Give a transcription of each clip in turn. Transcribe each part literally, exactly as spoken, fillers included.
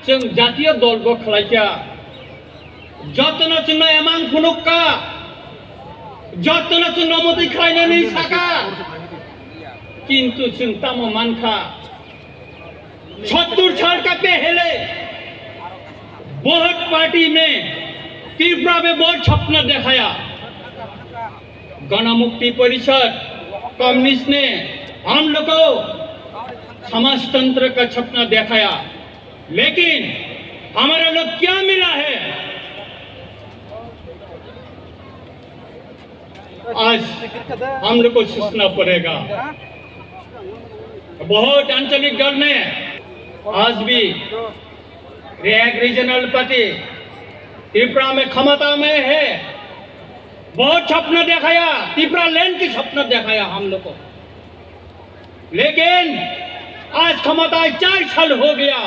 Chwng jatiyo dol bo khlaikha, jotono chwngno emang phunukka, jotono chwngno motwi khlainani saka, kintu chwng tamo mankha, सत्तर साल का पहले बहुत पार्टी में त्रिपुरा में बहुत सपना दिखाया, गणमुक्ति परिषद, कम्युनिस्ट ने हम लोग को समाजतंत्र का सपना दिखाया, लेकिन हमारा लोग क्या मिला है? आज हम लोग को सोचना पड़ेगा। बहुत आंचलिक दल ने आज भी एक रीजनल पार्टी त्रिपुरा में क्षमता में है, बहुत सपना दिखाया, त्रिपुरा लैंड की सपना दिखाया हम लोग को। लेकिन आज क्षमता चार साल हो गया,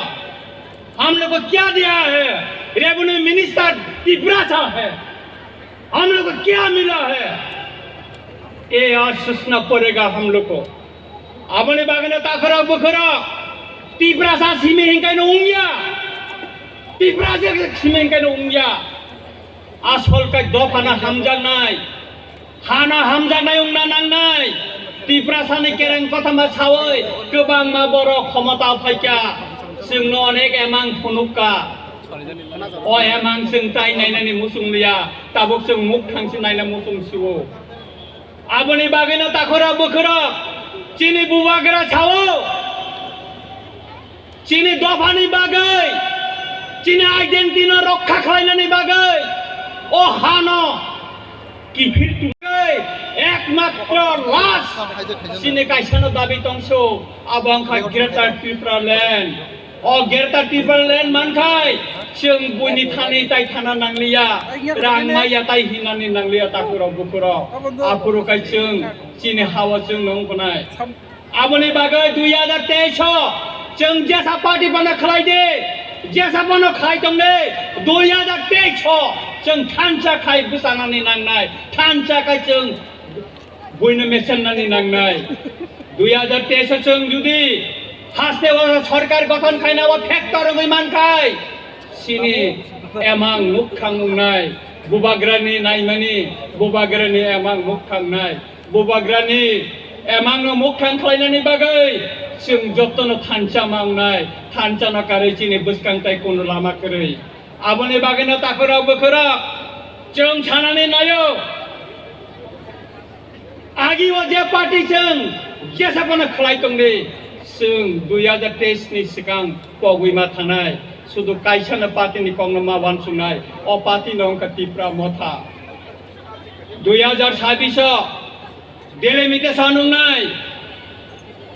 हम लोग को क्या दिया है? रेवेन्यू मिनिस्टर तिपरासा है, हम लोग को क्या मिला है? ये आज सोचना पड़ेगा हम लोग को। Aboni bagwi no takhorok bukhorok Tiprasa simi hinkai no wngya, Tiprasa simi hinkai no wngya. Asol kai dophano hamjaknai, hano hamjaknai wngna nangnai. Tiprasani kereng kothoma sawi kwbangma borok khomotao phaikha, chwngno onek emang phunukka. O emang chwng tai nainani muchung liya, tabuk chwng mukthang se naina muchung sio. Aboni bagwino takhorok bukhorok chini bubagra sao, chini dophani bagwi, chini identity no rokha khlainani bagwi o hano kiphil tongwi ekmatro last chini kaisano dabi tongso, abo wngkha Greater Tripura Land. O Greater Tipraland mankhai, chwng buini thani tai thana nangliya, rang maya tai hinani nangliya, takhurok bukhurok. Aphuru kai chwng chini hawa chwng nung kunai. Aboni bagwi dui hajar teis o chwng jesa party bono khlai di, jesa bono khlai tong di, dui hajar teis o chwng thansa khai bwchanani nangnai, thansa khai chwng buino mechenani nangnai. Dui hajar teis o chwng judi haste o sorkar gothon khaina o factor wngwi mankhai, chini emang mukthang wngnai, bubagrani naimani, bubagrani emang mukthang nai, bubagrani emangno mukthang khlainani bagwi chwng jotono thansa ma wngnai, thansano karwi chini bwskang tai kunu lama kwrwi. Aboni bagwino takhurok bukhurok chwng sanani naio. Agi o je party chwng jesa phano khlai tong di, chwng dui hajar teis ni swkang pogwi ma thangnai, sudu kaisa no party ni kok no ma uansuknai, o party no wngkha Tipra Motha. Dui hajar sabis o delimitation wngnai,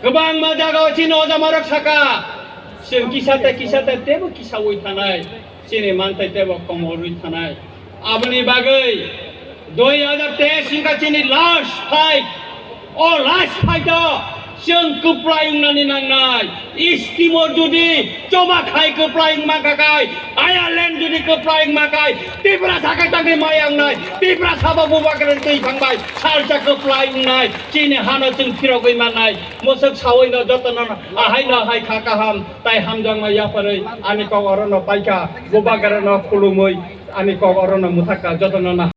kwbangma jaga o chini ojamarok saka, chwng kisa tei kisa tei teibo kisaui thanai, chini mantai teibo komorwi thanai. Aboni bagwi dui hajar teis wngkha chini last fight. O last fight o chwng kwplai wngnani nangnai. Scheme o judi choba khai kwplai wngma kha khai, Ireland judi kwplai wngma khai, Tiprasa khai tangwi maya wngnai, Tiprasa bo bubagrani twi thangbai salsa kwplai wngnai, chini hano chwng phirogwi mannai. Mwswk saui no jotono no ahai no hai kha kaham tai hamjakma yapharwi ani kok oro no paikha, bubagra no khulumwi ani kok oro no mwthakha, jotono no